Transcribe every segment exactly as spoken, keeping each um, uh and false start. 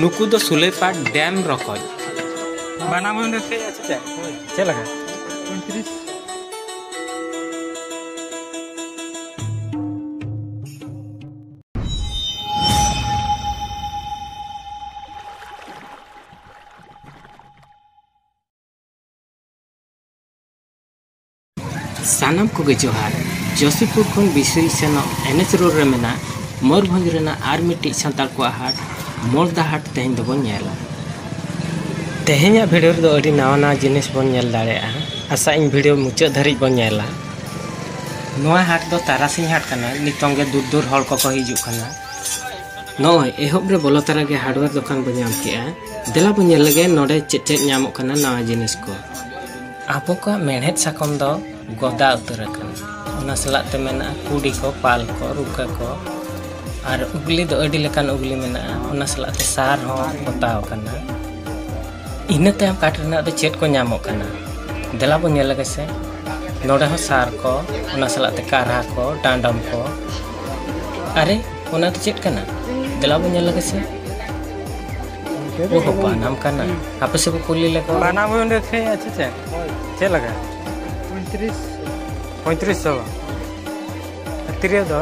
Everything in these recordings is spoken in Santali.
ᱱᱩᱠᱩ ᱫᱚ ᱥᱩᱞᱮᱯᱟᱴ ᱰᱮᱢ ᱨᱚᱠᱚᱡ᱾ ᱵᱟᱱᱟᱢ ᱦᱚᱸ ᱱᱚᱛᱮ ᱟᱪᱪᱷᱟ, ᱪᱮᱫ ᱞᱮᱠᱟ? ᱥᱟᱱᱟᱢ ᱠᱚᱜᱮ ᱡᱚᱦᱟᱨ᱾ ᱡᱚᱥᱤᱯᱩᱨ ᱠᱷᱚᱱ ᱵᱤᱥᱩᱭ ᱥᱮᱱᱚᱜ NH road ᱨᱮ ᱢᱮᱱᱟᱜ ᱢᱚᱭᱩᱨᱵᱷᱚᱸᱡᱽ ᱨᱮᱱᱟᱜ ᱟᱨ ᱢᱤᱫᱴᱤᱡ ᱥᱟᱱᱛᱟᱲ ᱠᱚᱣᱟᱜ ᱦᱟᱴ, ᱢᱚᱲᱫᱟ ᱦᱟᱴ ᱛᱮᱦᱮᱧ ᱫᱚᱵᱚᱱ ᱧᱮᱞᱟ᱾ ᱛᱮᱦᱮᱧᱟᱜ video ᱨᱮᱫᱚ ᱟᱹᱰᱤ ᱱᱟᱣᱟ ᱱᱟᱣᱟ ᱡᱤᱱᱤᱥ ᱵᱚᱱ ᱧᱮᱞ ᱫᱟᱲᱮᱭᱟᱜᱼᱟ᱾ ᱟᱥᱟ ᱤᱧ video ᱢᱩᱪᱟᱹᱫ ᱫᱷᱟᱹᱨᱤᱡ ᱵᱚᱱ ᱧᱮᱞᱟ᱾ ᱱᱚᱣᱟ ᱦᱟᱴ ᱫᱚ ᱛᱟᱨᱟᱥᱤᱧ ᱦᱟᱴ ᱠᱟᱱᱟ᱾ ᱱᱤᱛᱚᱝ ᱜᱮ ᱫᱩᱨ ᱫᱩᱨ ᱦᱚᱲ ᱠᱚᱠᱚ ᱦᱤᱡᱩᱜ ᱠᱟᱱᱟ᱾ ᱱᱚᱜᱼᱚᱭ ᱮᱦᱚᱵ ᱨᱮ ᱵᱚᱞᱚ ᱛᱚᱨᱟ ᱜᱮ hardware ᱫᱚᱠᱟᱱ ᱵᱚᱱ ᱧᱟᱢ ᱠᱮᱜᱼᱟ᱾ ᱫᱮᱞᱟ ᱵᱚᱱ ᱧᱮᱞ ᱞᱮᱜᱮ ᱱᱚᱰᱮ ᱪᱮᱫ ᱪᱮᱫ ᱧᱟᱢᱚᱜ ᱠᱟᱱᱟ ᱱᱟᱣᱟ ᱡᱤᱱᱤᱥ ᱠᱚ᱾ ᱟᱵᱚ ᱠᱚᱣᱟᱜ ᱢᱮᱬᱦᱮᱫ ᱥᱟᱠᱚᱢ ᱫᱚ ᱜᱚᱫᱟ ᱩᱛᱟᱹᱨ ᱟᱠᱟᱱᱟ᱾ ᱚᱱᱟ ᱥᱟᱞᱟᱜ ᱛᱮ ᱢᱮᱱᱟᱜᱼᱟ ᱠᱩᱰᱤ ᱠᱚ, ᱯᱟᱞ ᱠᱚ, ᱨᱩᱠᱟᱹ ᱠᱚ, ᱟᱨ ᱩᱜᱽᱞᱤ ᱫᱚ ᱟᱹᱰᱤ ᱞᱮᱠᱟᱱ ᱩᱜᱽᱞᱤ ᱢᱮᱱᱟᱜᱼᱟ᱾ ᱚᱱᱟ ᱥᱟᱞᱟᱜ ᱛᱮ ᱥᱟᱨ ᱦᱚᱸ ᱯᱚᱛᱟᱣ ᱟᱠᱟᱱᱟ᱾ ᱤᱱᱟᱹ ᱛᱟᱭᱚᱢ ᱠᱟᱴ ᱨᱮᱱᱟᱜ ᱫᱚ ᱪᱮᱫ ᱠᱚ ᱧᱟᱢᱚᱜ ᱠᱟᱱᱟ? ᱫᱮᱞᱟ ᱵᱚᱱ ᱧᱮᱞ ᱞᱮᱜᱮ ᱥᱮ᱾ ᱱᱚᱰᱮ ᱦᱚᱸ ᱥᱟᱨ ᱠᱚ, ᱚᱱᱟ ᱥᱟᱞᱟᱜ ᱛᱮ ᱠᱟᱨᱦᱟ ᱠᱚ, ᱰᱟᱸᱰᱚᱢ ᱠᱚ᱾ ᱟᱨᱮ, ᱚᱱᱟ ᱫᱚ ᱪᱮᱫ ᱠᱟᱱᱟ? ᱫᱮᱞᱟ ᱵᱚᱱ ᱧᱮᱞ ᱞᱮᱜᱮ ᱥᱮ᱾ ᱚ ᱦᱚ, ᱵᱟᱱᱟᱢ ᱠᱟᱱᱟ᱾ ᱟᱯᱮ ᱥᱮᱫ ᱠᱚ ᱠᱩᱞᱤ ᱞᱮᱠᱚ᱾ ᱵᱟᱱᱟᱢ ᱦᱚᱸ ᱚᱸᱰᱮ ᱠᱷᱚᱡ ᱟᱪᱪᱷᱟ, ᱪᱮᱫ? ᱪᱮᱫ ᱞᱮᱠᱟ? ᱯᱚᱸᱭᱛᱨᱤᱥ᱾ ᱯᱚᱸᱭᱛᱨᱤᱥ ᱥᱚ᱾ ᱟᱨ ᱛᱤᱨᱭᱳ ᱫᱚ?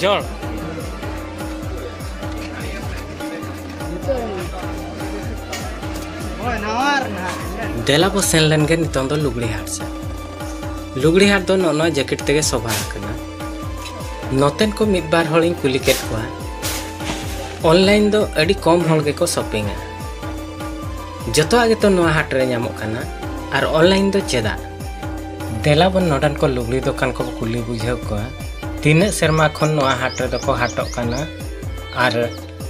ᱡᱚᱲ᱾ ᱫᱮᱞᱟ ᱵᱚ ᱥᱮᱱ ᱞᱮᱱ ᱜᱮ ᱱᱤᱛᱚᱝ ᱫᱚ ᱞᱩᱜᱽᱲᱤ ᱦᱟᱴ ᱥᱮᱫ᱾ ᱞᱩᱜᱽᱲᱤ ᱦᱟᱴ ᱫᱚ ᱱᱚᱜᱼᱚ ᱱᱚᱣᱟ jacket ᱛᱮᱜᱮ ᱥᱚᱵᱷᱟ ᱟᱠᱟᱱᱟ᱾ ᱱᱚᱛᱮᱱ ᱠᱚ ᱢᱤᱫ ᱵᱟᱨ ᱦᱚᱲᱤᱧ ᱠᱩᱞᱤ ᱠᱮᱫ ᱠᱚᱣᱟ, online ᱫᱚ ᱟᱹᱰᱤ ᱠᱚᱢ ᱦᱚᱲ ᱜᱮᱠᱚ shoppingᱟ᱾ ᱡᱚᱛᱚᱣᱟᱜ ᱜᱮᱛᱚ ᱱᱚᱣᱟ ᱦᱟᱴ ᱨᱮ ᱧᱟᱢᱚᱜ ᱠᱟᱱᱟ, ᱟᱨ online ᱫᱚ ᱪᱮᱫᱟᱜ? ᱫᱮᱞᱟ ᱵᱚᱱ ᱱᱚᱰᱮᱱ ᱠᱚ ᱞᱩᱜᱽᱲᱤ ᱫᱚᱠᱟᱱ ᱠᱚ ᱠᱩᱞᱤ ᱵᱩᱡᱷᱟᱹᱣ ᱠᱚᱣᱟ, ᱛᱤᱱᱟᱹᱜ ᱥᱮᱨᱢᱟ ᱠᱷᱚᱱ ᱱᱚᱣᱟ ᱦᱟᱴ ᱨᱮᱫᱚ ᱠᱚ ᱦᱟᱴᱚᱜ ᱠᱟᱱᱟ ᱟᱨ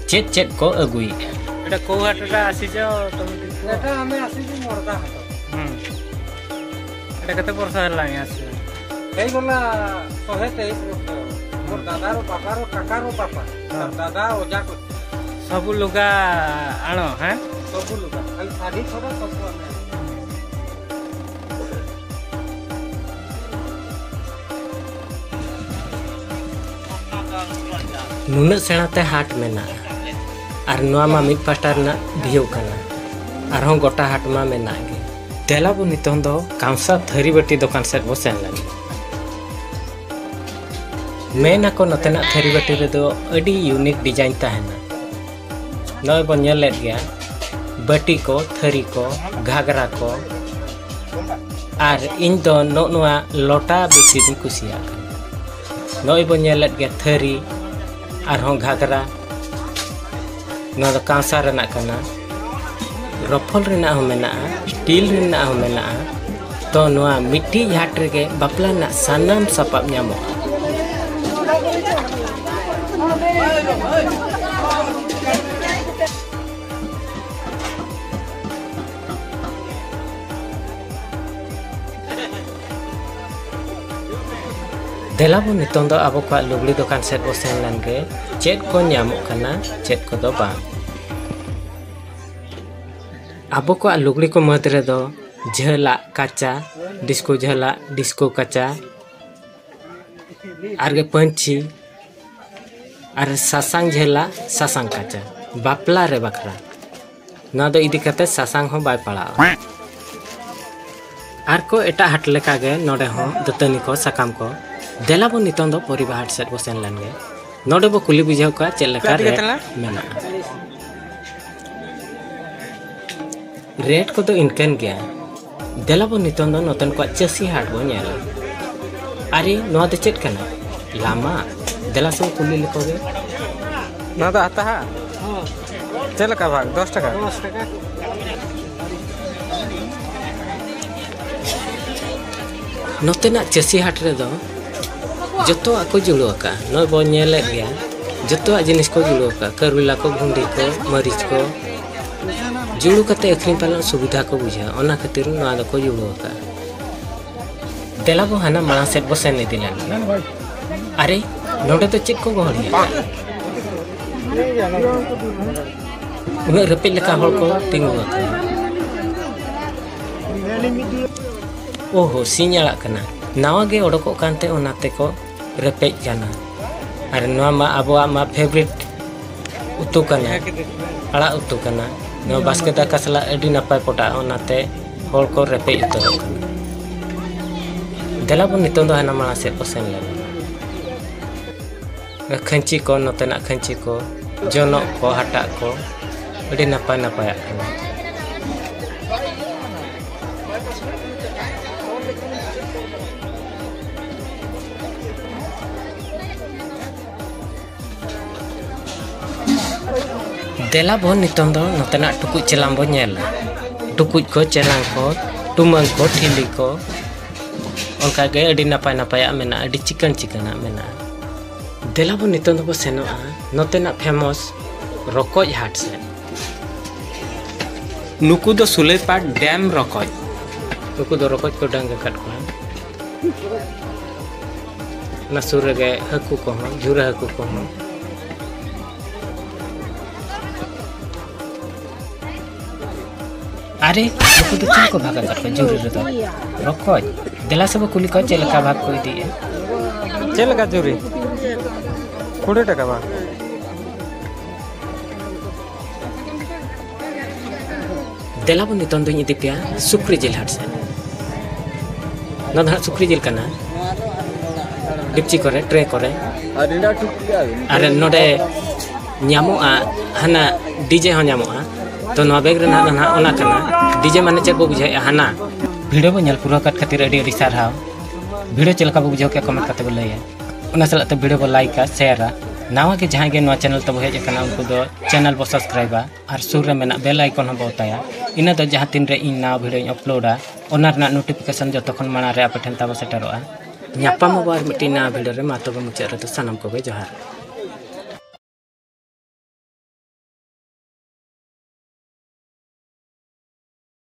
ᱪᱮᱫ ᱪᱮᱫ ᱠᱚ ᱟᱹᱜᱩᱭᱮᱫᱼᱟ? এটা কোউ হাটটা আসিছ তুমি? এটা আমি আসিছি মর্দা হাট। হুম। এটা କେତେ ବର୍ଷ ହେଲାଣି ଆସିଛି? ହେଇଗଲା ଶହେ ତେଇଶ ବର୍ଷ। ମୋର ଦାଦାର ବାପାର କାକାର ବାପା। ହଁ। ଦାଦା ଅଜା କ- ସବୁ ଲୁଗା ଆଣ, ହେଁ? ସବୁ ଲୁଗା। ଖାଲି ଶାଢ଼ୀ ଛଡ଼ା ସବୁ ଆମେ ଆଣୁ। ᱱᱩᱱᱟᱹᱜ ᱥᱮᱬᱟ ᱛᱮ ᱦᱟᱴ ᱢᱮᱱᱟᱜᱼᱟ, ᱟᱨ ᱱᱚᱣᱟ ᱢᱟ ᱢᱤᱫ ᱯᱟᱦᱴᱟ ᱨᱮᱱᱟᱜ ᱵᱷᱤᱭᱩ ᱠᱟᱱᱟ, ᱟᱨᱦᱚᱸ ᱜᱚᱴᱟ ᱦᱟᱴ ᱢᱟ ᱢᱮᱱᱟᱜ ᱜᱮ᱾ ᱫᱮᱞᱟ ᱵᱚ ᱱᱤᱛᱚᱝ ᱫᱚ ᱠᱟᱸᱥᱟ ᱛᱷᱟᱹᱨᱤ ᱵᱟᱹᱴᱤ ᱫᱚᱠᱟᱱ ᱥᱮᱫ ᱵᱚ ᱥᱮᱱ ᱞᱮᱱ ᱜᱮ᱾ ᱢᱮᱱ ᱟᱠᱚ ᱱᱚᱛᱮᱱᱟᱜ ᱛᱷᱟᱹᱨᱤ ᱵᱟᱹᱴᱤ ᱨᱮᱫᱚ ᱟᱹᱰᱤ ᱤᱭᱩᱱᱤᱠ ᱰᱤᱡᱟᱭᱤᱱ ᱛᱟᱦᱮᱱᱟ᱾ ᱱᱚᱜᱼᱚᱭ ᱵᱚᱱ ᱧᱮᱞᱮᱫ ᱜᱮᱭᱟ, ᱵᱟᱹᱴᱤ ᱠᱚ, ᱛᱷᱟᱹᱨᱤ ᱠᱚ, ᱜᱷᱟᱜᱽᱨᱟ ᱠᱚ, ᱟᱨ ᱤᱧ ᱫᱚ ᱱᱚᱜᱼᱚ ᱱᱚᱣᱟ ᱞᱚᱴᱟ ᱵᱮᱥᱤ ᱫᱩᱧ ᱠᱩᱥᱤᱭᱟᱜ ᱠᱟᱱᱟ᱾ ᱱᱚᱜᱼᱚᱭ ᱵᱚᱱ ᱧᱮᱞᱮᱫ ᱜᱮᱭᱟ ᱛᱷᱟᱹᱨᱤ, ᱟᱨᱦᱚᱸ ᱜᱷᱟᱜᱽᱨᱟ᱾ ᱱᱚᱣᱟ ᱫᱚ ᱠᱟᱸᱥᱟ ᱨᱮᱱᱟᱜ ᱠᱟᱱᱟ, ᱨᱚᱯᱷᱚᱞ ᱨᱮᱱᱟᱜ ᱦᱚᱸ ᱢᱮᱱᱟᱜᱼᱟ, ᱥᱴᱤᱞ ᱨᱮᱱᱟᱜ ᱦᱚᱸ ᱢᱮᱱᱟᱜᱼᱟ᱾ ᱛᱚ ᱱᱚᱣᱟ ᱢᱤᱫᱴᱤᱡ ᱦᱟᱴ ᱨᱮᱜᱮ ᱵᱟᱯᱞᱟ ᱨᱮᱱᱟᱜ ᱥᱟᱱᱟᱢ ᱥᱟᱯᱟᱵ ᱧᱟᱢᱚᱜᱼᱟ᱾ ᱫᱮᱞᱟ ᱵᱚᱱ ᱱᱤᱛᱚᱝ ᱫᱚ ᱟᱵᱚ ᱠᱚᱣᱟᱜ ᱞᱩᱜᱽᱲᱤ ᱫᱚᱠᱟᱱ ᱥᱮᱫ ᱵᱚ ᱥᱮᱱ ᱞᱮᱱ ᱜᱮ, ᱪᱮᱫ ᱠᱚ ᱧᱟᱢᱚᱜ ᱠᱟᱱᱟ, ᱪᱮᱫ ᱠᱚᱫᱚ ᱵᱟᱝ᱾ ᱟᱵᱚ ᱠᱚᱣᱟᱜ ᱞᱩᱜᱽᱲᱤ ᱠᱚ ᱢᱩᱫᱽ ᱨᱮᱫᱚ ᱡᱷᱟᱹᱞᱟᱜ ᱠᱟᱪᱟ, ᱰᱤᱥᱠᱳ ᱡᱷᱟᱹᱞᱟᱜ, ᱰᱤᱥᱠᱳ ᱠᱟᱪᱟ, ᱟᱨ ᱜᱮ ᱯᱟᱹᱧᱪᱤ, ᱟᱨ ᱥᱟᱥᱟᱝ ᱡᱷᱟᱹᱞᱟᱜ, ᱥᱟᱥᱟᱝ ᱠᱟᱪᱟ, ᱵᱟᱯᱞᱟ ᱨᱮ ᱵᱟᱠᱷᱨᱟ᱾ ᱱᱚᱣᱟ ᱫᱚ ᱤᱫᱤ ᱠᱟᱛᱮ ᱥᱟᱥᱟᱝ ᱦᱚᱸ ᱵᱟᱭ ᱯᱟᱲᱟᱜᱼᱟ᱾ ᱟᱨ ᱠᱚ ᱮᱴᱟᱜ ᱦᱟᱴ ᱞᱮᱠᱟᱜᱮ ᱱᱚᱰᱮ ᱦᱚᱸ ᱫᱟᱹᱛᱟᱹᱱᱤ ᱠᱚ, ᱥᱟᱠᱟᱢ ᱠᱚ᱾ ᱫᱮᱞᱟ ᱵᱚᱱ ᱱᱤᱛᱚᱝ ᱫᱚ ᱯᱚᱨᱤᱵᱟ ᱦᱟᱴ ᱥᱮᱫ ᱵᱚ ᱥᱮᱱ ᱞᱮᱱ ᱜᱮ᱾ ᱱᱚᱰᱮ ᱵᱚ ᱠᱩᱞᱤ ᱵᱩᱡᱷᱟᱹᱣ ᱠᱚᱣᱟ ᱪᱮᱫ ᱞᱮᱠᱟ ᱨᱮᱴ ᱢᱮᱱᱟᱜᱼᱟ᱾ ᱨᱮᱴ ᱠᱚᱫᱚ ᱤᱱᱠᱟᱹᱱ ᱜᱮᱭᱟ᱾ ᱫᱮᱞᱟ ᱵᱚᱱ ᱱᱤᱛᱚᱝ ᱫᱚ ᱱᱚᱛᱮᱱ ᱠᱚᱣᱟᱜ ᱪᱟᱹᱥᱤ ᱦᱟᱴ ᱵᱚᱱ ᱧᱮᱞᱟ᱾ ᱟᱨᱮ, ᱱᱚᱣᱟ ᱫᱚ ᱪᱮᱫ ᱠᱟᱱᱟ? ᱞᱟᱢᱟ? ᱫᱮᱞᱟ ᱥᱮ ᱠᱩᱞᱤ ᱞᱮᱠᱚ ᱜᱮ᱾ ᱱᱚᱣᱟ ᱫᱚ ᱦᱟᱛᱟᱦᱟ? ᱪᱮᱫ ᱞᱮᱠᱟ ᱵᱷᱟᱜᱽ? ᱫᱚᱥ ᱴᱟᱠᱟ᱾ ᱫᱚᱥ ᱴᱟᱠᱟ᱾ ᱱᱚᱛᱮᱱᱟᱜ ᱪᱟᱹᱥᱤ ᱦᱟᱴ ᱨᱮᱫᱚ ᱡᱚᱛᱚᱣᱟᱜ ᱠᱚ ᱡᱩᱲᱩ ᱟᱠᱟᱫᱼᱟ᱾ ᱱᱚᱜᱼᱚᱭ ᱵᱚᱱ ᱧᱮᱞᱮᱫ ᱜᱮᱭᱟ, ᱡᱚᱛᱚᱣᱟᱜ ᱡᱤᱱᱤᱥ ᱠᱚ ᱡᱩᱲᱩ ᱟᱠᱟᱫᱼᱟ᱾ ᱠᱟᱹᱨᱩᱞᱟ ᱠᱚ, ᱵᱷᱩᱸᱰᱤ ᱠᱚ, ᱢᱟᱹᱨᱤᱪ ᱠᱚ ᱡᱩᱲᱩ ᱠᱟᱛᱮ ᱟᱹᱠᱷᱨᱤᱧ ᱯᱟᱞᱮᱱ ᱥᱩᱵᱤᱫᱷᱟ ᱠᱚ ᱵᱩᱡᱷᱟᱹᱣᱟ, ᱚᱱᱟ ᱠᱷᱟᱹᱛᱤᱨ ᱱᱚᱣᱟ ᱫᱚᱠᱚ ᱡᱩᱲᱩ ᱟᱠᱟᱫᱼᱟ᱾ ᱫᱮᱞᱟ ᱵᱚ ᱦᱟᱱᱟ ᱢᱟᱲᱟᱝ ᱥᱮᱫ ᱵᱚ ᱥᱮᱱ ᱤᱫᱤ ᱞᱮᱱ ᱜᱮ᱾ ᱟᱨᱮ, ᱱᱚᱰᱮ ᱫᱚ ᱪᱮᱫ ᱠᱚ ᱜᱚᱦᱚᱲ ᱮᱫᱟ? ᱩᱱᱟᱹᱜ ᱨᱮᱯᱮᱡ ᱞᱮᱠᱟ ᱦᱚᱲ ᱠᱚ ᱛᱤᱸᱜᱩ ᱟᱠᱟᱱᱟ᱾ ᱳᱦᱳ, ᱥᱤᱧ ᱟᱲᱟᱜ ᱠᱟᱱᱟ, ᱱᱟᱣᱟ ᱜᱮ ᱚᱰᱚᱠᱚᱜ ᱠᱟᱱᱛᱮ ᱚᱱᱟ ᱛᱮᱠᱚ ᱨᱮᱯᱮᱡ ᱠᱟᱱᱟ᱾ ᱟᱨ ᱱᱚᱣᱟ ᱢᱟ ᱟᱵᱚᱣᱟᱜ ᱢᱟ ᱯᱷᱮᱵᱽᱨᱤᱴ ᱩᱛᱩ ᱠᱟᱱᱟ, ᱟᱲᱟᱜ ᱩᱛᱩ ᱠᱟᱱᱟ᱾ ᱱᱚᱣᱟ ᱵᱟᱥᱠᱮ ᱫᱟᱠᱟ ᱥᱟᱞᱟᱜ ᱟᱹᱰᱤ ᱱᱟᱯᱟᱭ ᱯᱚᱴᱟᱜᱼᱟ, ᱚᱱᱟᱛᱮ ᱦᱚᱲ ᱠᱚ ᱨᱮᱯᱮᱡ ᱩᱛᱟᱹᱨᱚᱜ ᱠᱟᱱᱟ᱾ ᱫᱮᱞᱟ ᱵᱚᱱ ᱱᱤᱛᱚᱝ ᱫᱚ ᱦᱟᱱᱟ ᱢᱟᱲᱟᱝ ᱥᱮᱫ ᱠᱚ ᱥᱮᱱ ᱞᱮᱱᱟ᱾ ᱠᱷᱟᱹᱧᱪᱤ ᱠᱚ, ᱱᱚᱛᱮᱱᱟᱜ ᱠᱷᱟᱹᱧᱪᱤ ᱠᱚ, ᱡᱚᱱᱚᱜ ᱠᱚ, ᱦᱟᱴᱟᱜ ᱠᱚ, ᱟᱹᱰᱤ ᱱᱟᱯᱟᱭ ᱱᱟᱯᱟᱭᱟᱜ ᱠᱟᱱᱟ᱾ ᱫᱮᱞᱟ ᱵᱚᱱ ᱱᱤᱛᱚᱝ ᱫᱚ ᱱᱚᱛᱮᱱᱟᱜ ᱴᱩᱠᱩᱡ ᱪᱮᱞᱟᱝ ᱵᱚᱱ ᱧᱮᱞᱟ᱾ ᱴᱩᱠᱩᱡ ᱠᱚ, ᱪᱮᱞᱟᱝ ᱠᱚ, ᱴᱩᱢᱟᱹᱝ ᱠᱚ, ᱴᱷᱤᱞᱤ ᱠᱚ, ᱚᱱᱠᱟᱜᱮ ᱟᱹᱰᱤ ᱱᱟᱯᱟᱭ ᱱᱟᱯᱟᱭᱟᱜ ᱢᱮᱱᱟᱜᱼᱟ, ᱟᱹᱰᱤ ᱪᱤᱠᱟᱹᱬ ᱪᱤᱠᱟᱹᱬᱟᱜ ᱢᱮᱱᱟᱜᱼᱟ᱾ ᱫᱮᱞᱟ ᱵᱚᱱ ᱱᱤᱛᱚᱝ ᱫᱚᱵᱚ ᱥᱮᱱᱚᱜᱼᱟ ᱱᱚᱛᱮᱱᱟᱜ ᱯᱷᱮᱢᱟᱥ ᱨᱚᱠᱚᱡ ᱦᱟᱴ ᱥᱮᱫ᱾ ᱱᱩᱠᱩ ᱫᱚ ᱥᱩᱞᱟᱹᱭᱯᱟᱲ ᱰᱮᱢ ᱨᱚᱠᱚᱡ᱾ ᱱᱩᱠᱩ ᱫᱚ ᱨᱚᱠᱚᱡ ᱠᱚ ᱰᱟᱝ ᱟᱠᱟᱫ ᱠᱚᱣᱟ᱾ ᱚᱱᱟ ᱥᱩᱨ ᱨᱮᱜᱮ ᱦᱟᱹᱠᱩ ᱠᱚᱦᱚᱸ, ᱡᱷᱩᱨᱟᱹ ᱦᱟᱹᱠᱩ ᱠᱚᱦᱚᱸ᱾ ᱟᱨᱮ, ᱱᱩᱠᱩ ᱫᱚ ᱪᱮᱫ ᱠᱚ ᱵᱷᱟᱜᱟ ᱠᱟᱜ ᱠᱚᱣᱟ ᱡᱷᱩᱨᱤ ᱨᱮᱫᱚ? ᱨᱚᱠᱚᱡ᱾ ᱫᱮᱞᱟ ᱥᱮ ᱵᱚ ᱠᱩᱞᱤ ᱠᱚᱣᱟ ᱪᱮᱫ ᱞᱮᱠᱟ ᱵᱷᱟᱜᱽ ᱠᱚ ᱤᱫᱤᱭᱮᱫᱼᱟ᱾ ᱪᱮᱫ ᱞᱮᱠᱟ ᱡᱷᱩᱨᱤ? ᱠᱩᱲᱤ ᱴᱟᱠᱟ ᱵᱟᱝ? ᱫᱮᱞᱟ ᱵᱚᱱ ᱱᱤᱛᱚᱝ ᱫᱚᱧ ᱤᱫᱤ ᱯᱮᱭᱟ ᱥᱩᱠᱨᱤ ᱡᱤᱞ ᱦᱟᱴ ᱥᱮᱫ᱾ ᱱᱚᱣᱟ ᱫᱚ ᱦᱟᱸᱜ ᱥᱩᱠᱨᱤ ᱡᱤᱞ ᱠᱟᱱᱟ᱾ ᱰᱮᱠᱪᱤ ᱠᱚᱨᱮ, ᱴᱨᱮ ᱠᱚᱨᱮ᱾ ᱟᱨ ᱱᱚᱰᱮ ᱧᱟᱢᱚᱜᱼᱟ, ᱦᱟᱱᱟ ᱰᱤᱡᱮ ᱦᱚᱸ ᱧᱟᱢᱚᱜᱼᱟ᱾ ᱛᱚ ᱱᱚᱣᱟ ᱵᱮᱜᱽ ᱨᱮᱱᱟᱜ ᱫᱚ ᱱᱟᱦᱟᱜ ᱚᱱᱟ ᱠᱟᱱᱟ᱾ ᱰᱤᱡᱮ ᱢᱟᱱᱮ ᱪᱮᱫ ᱵᱚ ᱵᱩᱡᱷᱟᱹᱣᱮᱫᱼᱟ? ᱦᱟᱱᱟ᱾ ᱵᱷᱤᱰᱤᱭᱳ ᱵᱚ ᱧᱮᱞ ᱯᱩᱨᱟᱹᱣ ᱠᱟᱫ ᱠᱷᱟᱹᱛᱤᱨ ᱟᱹᱰᱤ ᱟᱹᱰᱤ ᱥᱟᱨᱦᱟᱣ᱾ ᱵᱷᱤᱰᱤᱭᱳ ᱪᱮᱫ ᱞᱮᱠᱟ ᱵᱚ ᱵᱩᱡᱷᱟᱹᱣ ᱠᱮᱫᱼᱟ, ᱠᱚᱢᱮᱱᱴ ᱠᱟᱛᱮ ᱵᱚ ᱞᱟᱹᱭᱟ᱾ ᱚᱱᱟ ᱥᱟᱞᱟᱜ ᱛᱮ ᱵᱷᱤᱰᱤᱭᱳ ᱵᱚ ᱞᱟᱭᱤᱠᱟ, ᱥᱮᱭᱟᱨᱟ᱾ ᱱᱟᱣᱟ ᱜᱮ ᱡᱟᱦᱟᱸᱭ ᱜᱮ ᱱᱚᱣᱟ ᱪᱮᱱᱮᱞ ᱛᱮᱵᱚ ᱦᱮᱡ ᱟᱠᱟᱱᱟ, ᱩᱱᱠᱩ ᱫᱚ ᱪᱮᱱᱮᱞ ᱵᱚ ᱥᱟᱵᱥᱠᱨᱟᱭᱤᱵᱟ ᱟᱨ ᱥᱩᱨ ᱨᱮ ᱢᱮᱱᱟᱜ ᱵᱮᱞ ᱟᱭᱠᱚᱱ ᱦᱚᱸ ᱵᱚ ᱚᱛᱟᱭᱟ᱾ ᱤᱱᱟᱹ ᱫᱚ ᱡᱟᱦᱟᱸ ᱛᱤᱱ ᱨᱮ ᱤᱧ ᱱᱟᱣᱟ ᱵᱷᱤᱰᱤᱭᱳᱧ ᱟᱯᱞᱳᱰᱟ, ᱚᱱᱟ ᱨᱮᱱᱟᱜ ᱱᱳᱴᱤᱯᱷᱤᱠᱮᱥᱚᱱ ᱡᱚᱛᱚ ᱠᱷᱚᱱ ᱢᱟᱲᱟᱝ ᱨᱮ ᱟᱯᱮ ᱴᱷᱮᱱ ᱛᱟᱵᱚ ᱥᱮᱴᱮᱨᱚᱜᱼᱟ᱾ ᱧᱟᱯᱟᱢ ᱟᱵᱚ ᱟᱨ ᱢᱤᱫᱴᱤᱡ ᱱᱟᱣᱟ ᱵᱷᱤᱰᱤᱭᱳ ᱨᱮ᱾ ᱢᱟ ᱛᱚᱵᱮ ᱢᱩᱪᱟᱹᱫ ᱨᱮᱫᱚ ᱥᱟᱱᱟᱢ ᱠᱚᱜᱮ ᱡᱚᱦᱟᱨ᱾